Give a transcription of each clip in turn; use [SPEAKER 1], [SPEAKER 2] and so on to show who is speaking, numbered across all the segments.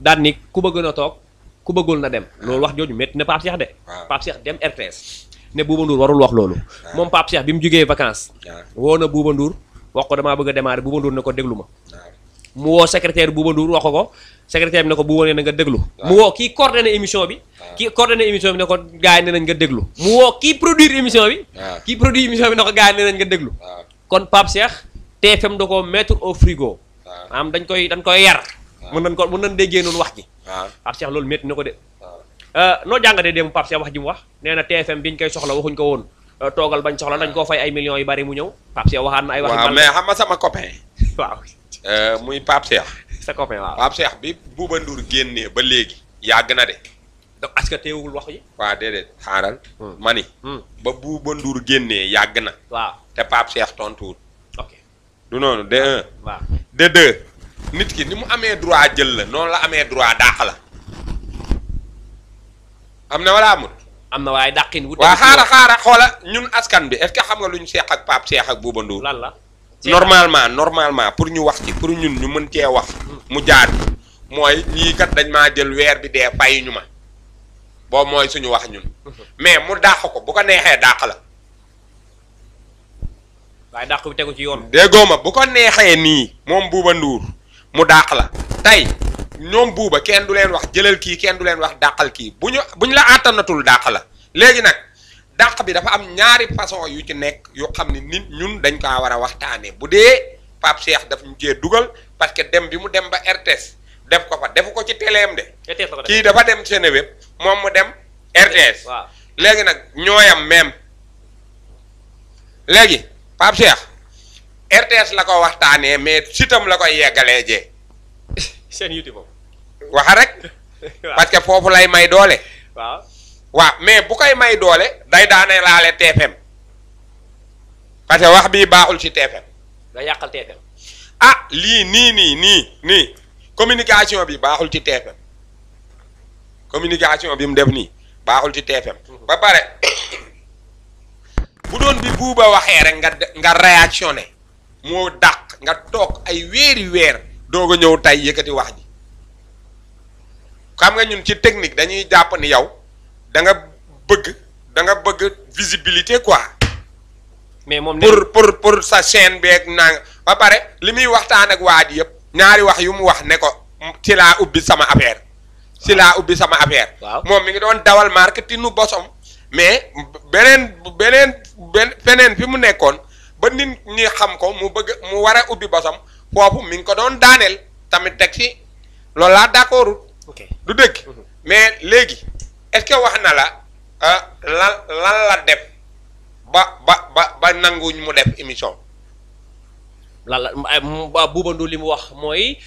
[SPEAKER 1] daan ni ku bëgg na toog ku bëggul na dem loolu wax jooju métti na Pape Cheikh de. Pape Cheikh dem RTS ne Bouba Ndour warul wax loolu. moom Pape Cheikh bi mu jugee vacances. woo na Bouba Ndour wax ko damaa bëgg a démarrer Bouba Ndour ne ko déglu ma. mu woo secrétaire Bouba Ndour wax ko secrétaire bi ne ko Bouba nee na nga déglu. mu woo kii coordonné émission bi. kii coordonné émission bi ne ko gars yi ne nañ nga déglu. mu woo kii produire émission bi. kii produire émission bi ne ko gars yi ne nañ nga déglu. kon Pape Cheikh TFM da ko mettre au frigo. maanaam dañ koy yar. mën nañ déggee noonu wax ji. Pape Cheikh loolu métti na ko de. noo jàngatee dem Pape Cheikh wax ji mu wax nee na TFM biñ koy soxla waxuñ ko woon toogal bañ soxla dañ koo fay ay millions yu bari mu ñëw Pape Cheikh waxaat na ay wax.
[SPEAKER 2] waaw mais xam nga sama copain.
[SPEAKER 1] waaw.
[SPEAKER 2] muy Pape Cheikh.
[SPEAKER 1] sa copain waaw.
[SPEAKER 2] Pape Cheikh bi Bouba Ndour génnee ba léegi. yàgg na de.
[SPEAKER 1] donc est-ce que teewul wax yi.
[SPEAKER 2] waaw déedéet xaaral. ma ni. ba Bouba Ndour génnee yàgg na.
[SPEAKER 1] waaw
[SPEAKER 2] te Pape Cheikh tontuwul.
[SPEAKER 1] ok
[SPEAKER 2] du noonu de un.
[SPEAKER 1] waaw
[SPEAKER 2] de deux. nit ki ni mu amee droit jël la noonu la amee droit dàq la. am na wala amul.
[SPEAKER 1] am na waaye dàqin wut.
[SPEAKER 2] waaw xaaral xoola ñun askan bi est-ce que xam nga lu ñu seeq ak Pape Cheikh ak Bouba Ndour.
[SPEAKER 1] lan la.
[SPEAKER 2] normalement pour ñu wax ci pour ñun ñu mën cee wax. mu jaar mooy ñii kat dañ maa jël weer bi dee fay ñu ma. boobu mooy suñu wax ñun. mais mu dàq ko bu ko neexee dàq la.
[SPEAKER 1] waaye dàq bi tegu ci yoon.
[SPEAKER 2] déggoo ma bu ko neexee nii moom Bouba Ndour mu dàq la tey. ñoom Bouba kenn du leen wax jëlal kii kenn du leen wax dàqal kii bu ñu la àttanatul dàq la léegi nag dàq bi dafa am ñaari façon yu ci nekk yoo xam ne nit ñun dañ kaa war a waxtaanee bu dee Pape Cheikh daf ñu cee dugal parce que dem bi mu dem ba RTS def ko fa defu ko ci téléem de. kii dafa dem Seneweb moom mu dem RTS.
[SPEAKER 1] waaw
[SPEAKER 2] léegi nag ñooyam même léegi Pape Cheikh RTS la ko waxtaanee mais sitam la koy yeggalee jee.
[SPEAKER 1] seen YouTube moom.
[SPEAKER 2] waxa rek. parce que foofu lay may doole. waaw mais bu koy may doole day daane laale TFM parce que wax bii baaxul ci TFM.
[SPEAKER 1] day yàqal TFM.
[SPEAKER 2] ah lii nii communication bi baaxul ci TFM communication bi mu def nii baaxul ci TFM. ba pare bu doon bi Bouba waxee rek nga réactionné moo dàq nga toog ay weeri weer. doog a ñëw tey yëkkati wax ji xam nga ñun ci technique dañuy jàpp ni yow da nga bëgg visibilité quoi.
[SPEAKER 1] mais moom
[SPEAKER 2] pour sa chaîne beeg naa ba pare li muy waxtaan ak waa ji yëpp ñaari wax yu mu wax ne ko ci laa ubbi sama affaire. waaw moom mi ngi doon dawal marketing nu bosom mais feneen fi mu nekkoon ba nit ñi xam ko mu war a ubbi bosom. foofu mi ngi ko doon daaneel tamit teg ci loolu laa d'accordul. du dëgg. mais léegi est-ce que wax na la lan la def ba nanguñ mu def émission.
[SPEAKER 1] lan la Bouba Ndour li mu wax mooy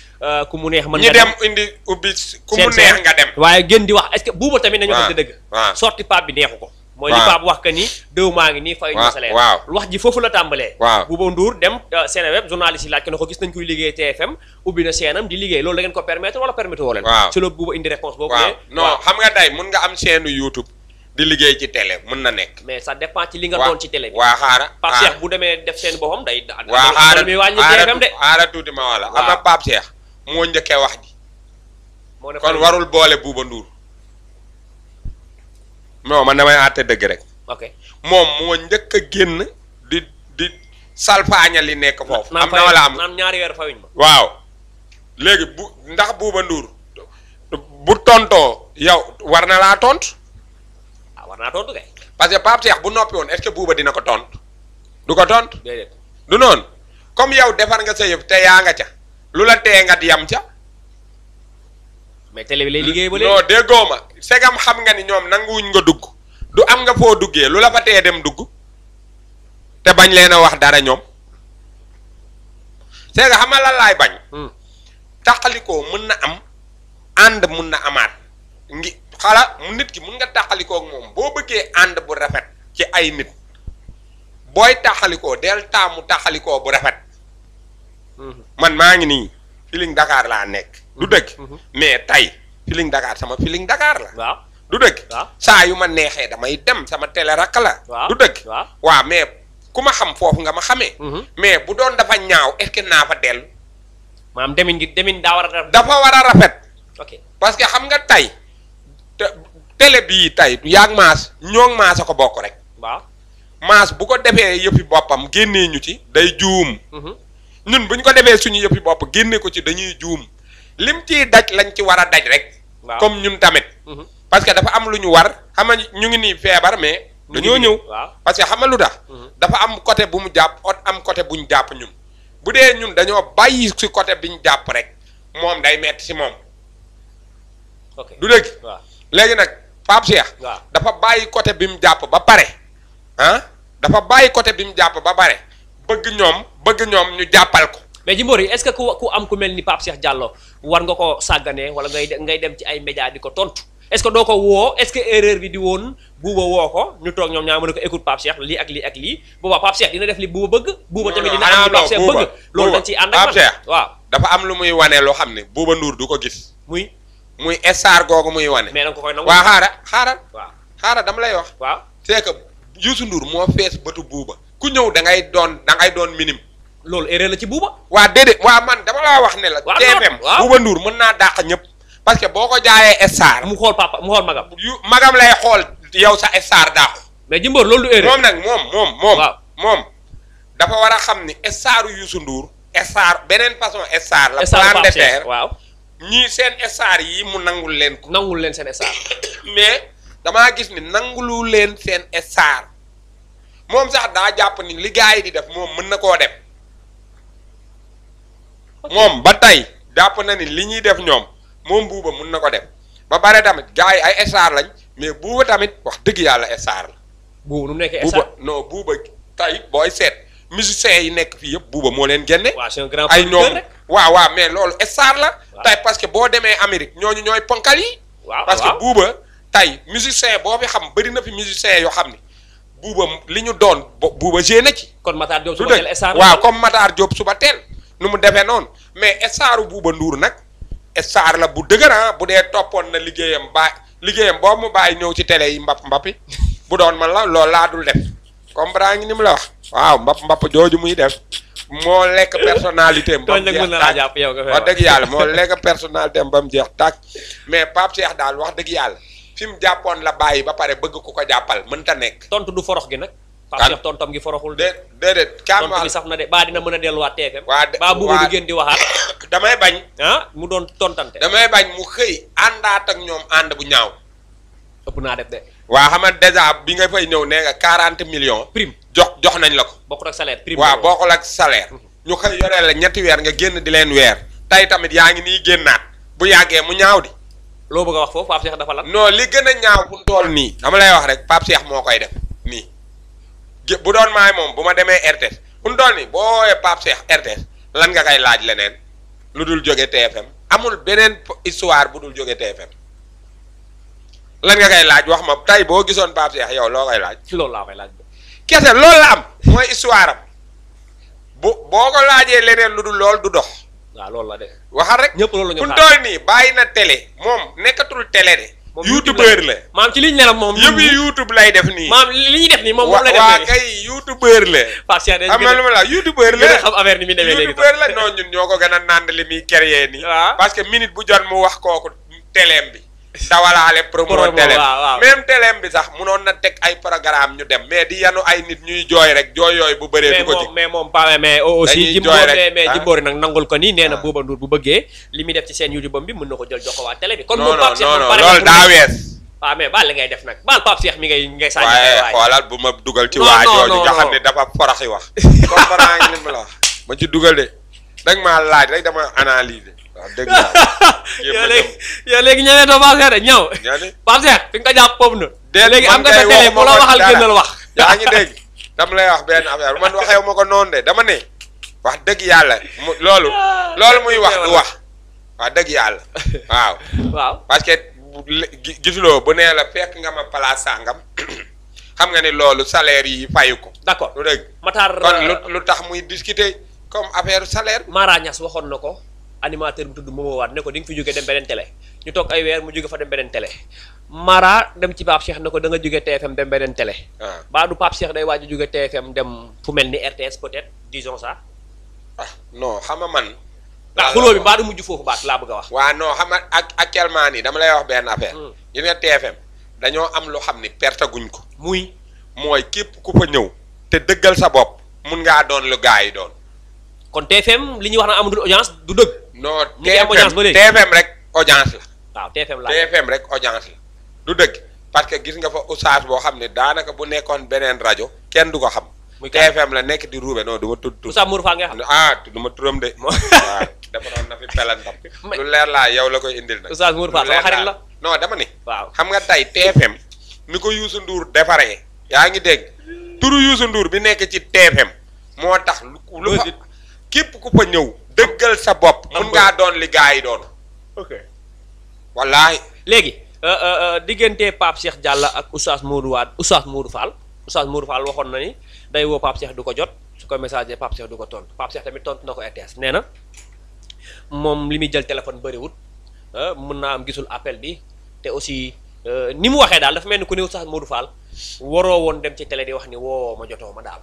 [SPEAKER 1] ku mu neex. mën
[SPEAKER 2] nga dem indi ubbi ku mu neex nga dem.
[SPEAKER 1] waaye gën di wax est-ce que Bouba tamit nañu wax dëgg. sorti Pape bi neexu ko. mooy li Pape wax que ni déw maa ngi nii fay ñu salaire. wax ji foofu la tàmbalee. Bouba Ndour dem Seneweb journaliste yi laaj ko ne ko gis nañ koy liggéey TFM ubbi na seenam di liggéey loolu da ngeen ko permettre wala permettre woo leen. ci la Bouba indi réponse boobu.
[SPEAKER 2] non xam nga day mun nga am chaîne YouTube di liggéey ci télé mun na nekk.
[SPEAKER 1] mais ça dépend ci li nga doon ci télé bi.
[SPEAKER 2] xaara
[SPEAKER 1] Pape Cheikh bu demee def seen boppam day.
[SPEAKER 2] xaara tuuti ma wala am na Pape Cheikh moo njëkkee wax ji. kon warul boole Bouba Ndour. non man damay àtte dëgg rek.
[SPEAKER 1] ok
[SPEAKER 2] moom moo njëkk a génn di salfaaña li nekk foofu. am na wala am
[SPEAKER 1] naan ñaari weer fayuñ ma.
[SPEAKER 2] waaw léegi ndax Bouba Ndour bu tontoo yow war na laa tontu.
[SPEAKER 1] war naa tontu kay.
[SPEAKER 2] parce que Pape Cheikh bu noppi woon est-ce que Bouba dina ko tontu. du ko tontu.
[SPEAKER 1] déedéet
[SPEAKER 2] du noonu comme yow defar nga sa yëf te yaa nga ca lu la tee nga yam ca.
[SPEAKER 1] mais télé bi lay liggéey ba léegi.
[SPEAKER 2] non déggoo ma segam xam nga ni ñoom nanguwuñ nga dugg du am nga foo duggee lu la fa tee dem dugg te bañ leen a wax dara ñoom c'est que xam nga lan laay bañ. tàqalikoo mën na am ànd mun na amaat ngi xala mu nit ki mun nga tàqalikoo ak moom boo bëggee ànd bu rafet ci ay nit booy tàqalikoo del taamu tàqalikoo bu rafet. man maa ngi nii Feeling Dakar laa nekk. du dëgg. mais tey Feeling Dakar sama Feeling Dakar la.
[SPEAKER 1] waaw
[SPEAKER 2] du dëgg.
[SPEAKER 1] waaw
[SPEAKER 2] saa yu ma neexee damay dem sama télé rakk la.
[SPEAKER 1] waaw
[SPEAKER 2] du dëgg.
[SPEAKER 1] waaw
[SPEAKER 2] mais ku ma xam foofu nga ma xamee. mais bu doon dafa ñaaw est-ce que naa fa dellu.
[SPEAKER 1] maanaam demin daa war a.
[SPEAKER 2] dafa war a rafet.
[SPEAKER 1] ok
[SPEAKER 2] parce que xam nga tey télé bii tey yaag maas ñoo maas a ko bokk rek.
[SPEAKER 1] waaw
[SPEAKER 2] maas bu ko defee yëppi boppam génnee ñu ci day juum. ñun bu ñu ko defee suñu yëppi bopp génne ko ci dañuy juum lim ciy daj lañ ci war a daj rek. comme ñun tamit. parce que dafa am lu ñu war xam nga ñu ngi nii feebar mais. dañoo ñëw parce que xam nga lu tax. dafa am côté bu mu jàpp am côté bu ñu jàpp ñun. bu dee ñun dañoo bàyyi si côté bi ñu jàpp rek moom day metti si moom. du dëgg. léegi nag Pape Cheikh. dafa bàyyi côté bi mu jàpp ba pare. dafa bàyyi côté bi mu jàpp ba pare bëgg ñoom ñu jàppal ko.
[SPEAKER 1] mais Jimbori est-ce que ku am ku mel ni Pape Cheikh Diallo war nga ko sàgganee wala ngay dem ci ay médias di ko tontu est-ce que doo ko woo est-ce que erreur bi di woon buuba woo ko ñu toog ñoom ñaa mën a ko écoute Pape Cheikh lii ak lii ak lii boobaa Pape Cheikh dina def li buuba bëgg. buuba tamit dina am li Pape Cheikh bëgg. loolu dañ ciy ànd ak man waaw.
[SPEAKER 2] dafa am lu muy wane loo xam ne Buuba Nduur du ko gis. muy star googu muy wane.
[SPEAKER 1] mais danga ko koy nangu.
[SPEAKER 2] waaw xaaral.
[SPEAKER 1] waaw
[SPEAKER 2] xaaral dama lay wax.
[SPEAKER 1] waaw
[SPEAKER 2] c'est que Youssou Ndour moo fees bëtu buuba. ku ñëw da ngay doon minime.
[SPEAKER 1] loolu erreur la ci buuba.
[SPEAKER 2] waa déedéet waa man dama laa wax ne la. waaw TFM Buuba Nduur mën naa dàq ñëpp. parce que boo ko jaayee star.
[SPEAKER 1] mu xool magam.
[SPEAKER 2] magam lay xool yow sa star dàqu.
[SPEAKER 1] mais Jimbori loolu du erreur.
[SPEAKER 2] moom nag moom dafa war a xam ni staru Youssou Ndour. star beneen façon star la. plan de terre
[SPEAKER 1] waaw.
[SPEAKER 2] ñii seen star yi mu nangul leen ko.
[SPEAKER 1] nangul leen seen star.
[SPEAKER 2] mais damaa gis ni nangulu leen seen star moom sax daa jàpp ni li gars yi di def moom mën na koo def. moom ba tey jàpp na ni li ñuy def ñoom moom buuba mën na ko def ba bare tamit gars yi ay star lañ mais buuba tamit wax dëgg yàlla star la.
[SPEAKER 1] buuba nu mu nekkee star
[SPEAKER 2] buuba tey booy seet musiciens yi nekk fii yëpp buuba moo leen génne.
[SPEAKER 1] waaw c'est un grand
[SPEAKER 2] ay ñoom waaw mais loolu star la. tey parce que boo demee Amérique ñooñu ñooy ponkal yi. parce que buuba tey musicien boo fi xam bëri na fi musicien yoo xam ni buuba li ñu doon buuba génne ci.
[SPEAKER 1] kon Matar Diop suba teel star
[SPEAKER 2] waaw comme Matar Diop suba teel nu mu defee noonu mais staru Buuba Nduur nag star la bu dëgëran bu dee toppoon na liggéeyam boobu mu bàyyi ñëw ci télé yi mbappi bu doon man la loolu laa dul def comprendre ngi ni mu la wax waaw mbapp jooju muy def moo lekk personnalité am ba mu jeex tàkk wax dëgg yàlla moo lekk personnalité am ba mu jeex tàkk mais Pape Cheikh daal wax dëgg yàlla fi mu jàppoon la bàyyi ba pare bëgg ku ko jàppal mënta nekk.
[SPEAKER 1] tontu du forox gi nag. Pape Cheikh tontam gi foroxul.
[SPEAKER 2] déedéet
[SPEAKER 1] tontu bi sax na de baa dina mën a delluwaat TFM.
[SPEAKER 2] waa
[SPEAKER 1] Buuba du gën di waxaat.
[SPEAKER 2] damay bañ.
[SPEAKER 1] mu doon tontante.
[SPEAKER 2] damay bañ mu xëy àndaat ak ñoom ànd bu ñaaw.
[SPEAKER 1] ëpp naa def de.
[SPEAKER 2] waa xam nga dèjà bi nga fay ñëw nee nga 40 millions.
[SPEAKER 1] prime
[SPEAKER 2] jox nañ la ko.
[SPEAKER 1] bokkul ak salaire prime.
[SPEAKER 2] waaw bokkul ak salaire. ñu xëy yoree la ñetti weer nga génn di leen weer. tey tamit yaa ngi nii génnaat bu yàggee mu ñaaw di.
[SPEAKER 1] loo bëgg a wax foofu Pape Cheikh dafa lan.
[SPEAKER 2] non li gën a ñaaw fu mu toll nii. dama lay wax rek Pape Cheikh moo koy def nii. bu doon maay moom bu ma demee RTS fu mu toll nii boo woowee Pape Cheikh RTS lan nga koy laaj leneen lu dul jóge TFM amul beneen histoire bu dul jóge TFM lan nga koy laaj wax ma tey boo gisoon Pape Cheikh yow loo koy laaj.
[SPEAKER 1] loolu laa koy laaj.
[SPEAKER 2] kese loolu la am mooy histoire am boo ko laajee leneen lu dul lool du dox.
[SPEAKER 1] waaw loolu la de.
[SPEAKER 2] waxal rek
[SPEAKER 1] ñëpp loolu la ñu
[SPEAKER 2] fu mu toll nii bàyyi na télé moom nekkatul télé de. youtubeur la
[SPEAKER 1] maam ci liñ ne la moom.
[SPEAKER 2] yëpp youtube lay def nii.
[SPEAKER 1] maam li ñuy def nii moom la def
[SPEAKER 2] waa kay youtubeur la.
[SPEAKER 1] Pape Cheikh de
[SPEAKER 2] am na lu ma la youtubeur la
[SPEAKER 1] xam affaire ni muy demee léegi.
[SPEAKER 2] youtubeur la non ñun ñoo ko gën a naan li muy créé nii. parce que minute bu jot mu wax kooku téléem bi. dawalaale promo téléem même téléem bi sax munoon na teg ay programme ñu dem mais di yanu ay nit ñuy jooy rek jooy yooyu bu bëree. du ko ci
[SPEAKER 1] mais moom Pape mais aussi Jimbori nag nangul ko nii nee na Buuba Nduur bu bëggee li muy def ci seen YouTube bi mën na ko jël jox ko waa télé bi. kon moom Pape Cheikh moom pare
[SPEAKER 2] loolu daa wees.
[SPEAKER 1] waaw mais baal li ngay def nag baal Pape Cheikh mi ngay sànni.
[SPEAKER 2] waaye xoolal bu ma dugal ci waa jooju nga xam ne dafa foroxi wax. comprendre nga li ma la wax ma ci dugal de dag maa laaj rek dama analyser. waaw dëgg
[SPEAKER 1] yow léegi ñëwee doo Pape Cheikh de ñëw. Pape Cheikh fi nga ko jàpp foofu na. léegi am nga sa télé bu la waxal gënal wax.
[SPEAKER 2] yaa ngi dégg dama lay wax benn affaire man waxew ma ko noonu de dama ne wax dëgg yàlla loolu muy wax du wax wax dëgg yàlla waaw. parce que gisuloo bu nee la fekk nga ma place sàngam xam nga ni loolu salaire yi fayu ko.
[SPEAKER 1] d'accord
[SPEAKER 2] lu dëgg
[SPEAKER 1] Matar
[SPEAKER 2] kon lu tax muy discuter comme affaire salaire.
[SPEAKER 1] Mara Niass waxoon na ko. animateur bu tudd Momo Wade ne ko di nga fi jóge dem beneen télé ñu toog ay weer mu jóge fa dem beneen télé Mara dem ci Pape Cheikh ne ko da nga jóge TFM dem beneen télé. ba du Pape Cheikh day waaj a jóge TFM dem fu mel ni RTS peut-être disons ça.
[SPEAKER 2] non xam nga man
[SPEAKER 1] xuloo bi mbaa du mujj foofu baat laa bëgg a wax.
[SPEAKER 2] waaw non xam nga actuellement nii dama lay wax benn affaire. gis nga TFM dañoo am lu xam ni perte guñ ko. mooy képp ku fa ñëw. te dëggal sa bopp mun ngaa doon lu gaa yi doon.
[SPEAKER 1] kon TFM li ñuy wax na amatul audience du dëgg.
[SPEAKER 2] non
[SPEAKER 1] TFM
[SPEAKER 2] rek audience la.
[SPEAKER 1] waaw
[SPEAKER 2] TFM rek audience la du dëgg parce que gis nga fa oustaz boo xam ne daanaka bu nekkoon beneen rajo kenn du ko xam. TFM la nekk di ruube non du ma tudd.
[SPEAKER 1] Oustaz Modou Fall nga xam.
[SPEAKER 2] du ma turam de. waaw dafa doon na fi pelantam. lu leer laa yow la koy indil nag.
[SPEAKER 1] Oustaz Modou Fall sama xarit la.
[SPEAKER 2] non dama ni.
[SPEAKER 1] waaw
[SPEAKER 2] xam nga tey TFM ni ko Youssou Ndour defaree. yaa ngi dégg turu Youssou Ndour bi nekk ci TFM moo tax lu fa képp ku fa ñëw. dëggal sa bopp. mun ngaa doon li gaa yi doon.
[SPEAKER 1] ok
[SPEAKER 2] wallaahi.
[SPEAKER 1] léegi diggante Pape Cheikh Diallo ak Oustaz Modou Fall. Oustaz Modou Fall waxoon na ni day woo Pape Cheikh du ko jot su ko message Pape Cheikh du ko tontu Pape Cheikh tamit tontu na ko RTS nee na moom li muy jël téléphone bëriwut mën naa am gisul appel bi te aussi ni mu waxee daal dafa mel ni ku ne Oustaz Modou Fall waroo woon dem ci télé di wax ni woo ma jotoo ma daal.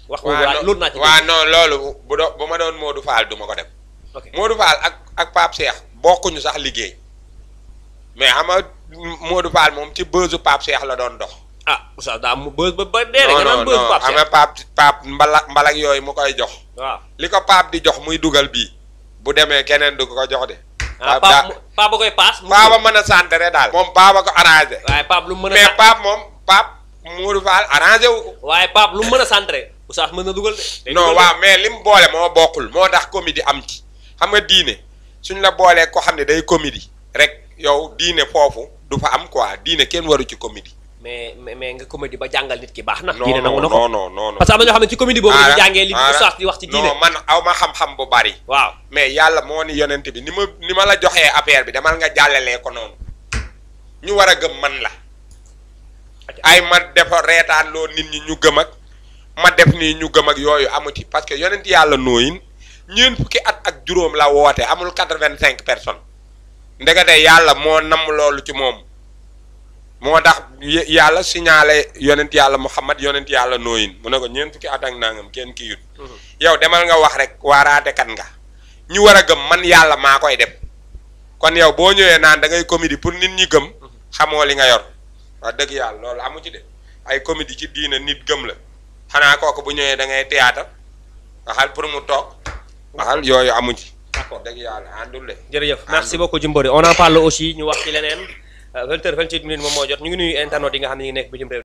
[SPEAKER 1] wax loolu naa ci.
[SPEAKER 2] waaw non loolu bu ma doon Modou Fall du ma ko dem.
[SPEAKER 1] ok
[SPEAKER 2] Modou Fall ak Pape Cheikh bokkuñu sax liggéey mais xam nga Modou Fall moom ci bësu Pape Cheikh la doon dox.
[SPEAKER 1] Oustaz daa mu bës ba dee nga naan bës Pape
[SPEAKER 2] xam nga Pape mbalak yooyu mu koy jox.
[SPEAKER 1] waaw
[SPEAKER 2] li ko Pape di jox muy dugal bii bu demee keneen du ko jox de.
[SPEAKER 1] Pape ba koy paas.
[SPEAKER 2] Pape ba mën a centré daal. moom Pape ba ko arrangé.
[SPEAKER 1] waaye Pape lu mu mën a.
[SPEAKER 2] mais Pape moom Pape Modou Fall arrangé wu ko.
[SPEAKER 1] waaye Pape lu mu mën a centré Oustaz mën na dugal de.
[SPEAKER 2] non waaw mais li mu boole moo bokkul moo tax comédie am ci xam nga diine suñ la boolee ko xam ne day comédie rek yow diine foofu du fa am quoi diine kenn waru ci comédie.
[SPEAKER 1] mais nga comédie ba jàngal nit ki baax na.
[SPEAKER 2] diine nangu na ko non
[SPEAKER 1] parce que am na ñoo xam ne ci comédie boobu ñu jàngee li Oustaz di wax ci diine.
[SPEAKER 2] non man aw ma xam-xam bu bari.
[SPEAKER 1] waaw
[SPEAKER 2] mais yàlla moo ni yonent bi ni ma la joxee affaire bi demal nga jàllalee ko noonu ñu war a gëm man la. ay ma defa reetaan loo nit ñi ñu gëm ak ma def nii ñu gëm ak yooyu amuti parce que yonent yàlla nooyin ñeent fukki at ak juróom la woote amul 85 personnes ndekete yàlla moo namm loolu ci moom. moo tax yàlla signalé yonent yàlla Muhammad yonent yàlla nooyin mu ne ko ñeent fukki at ak nangam kenn ki yut yow demal nga wax rek waaraate kat nga ñu war a gëm man yàlla maa koy def kon yow boo ñëwee naan da ngay comédie pour nit ñi gëm xamoo li nga yor wax dëgg yàlla loolu amu ci de ay comédie ci diina nit gëm la xanaa kooku bu ñëwee da ngay théâtre waxal pour mu toog waxal yooyu amu ci. d'accord dëgg yàlla àndul de.
[SPEAKER 1] jërëjëf merci beaucoup Jimbori on en parle aussi ñu wax ci leneen 20h28 moom moo jot ñu ngi nuyu internautes yi nga xam ne ñu ngi nekk bitim réew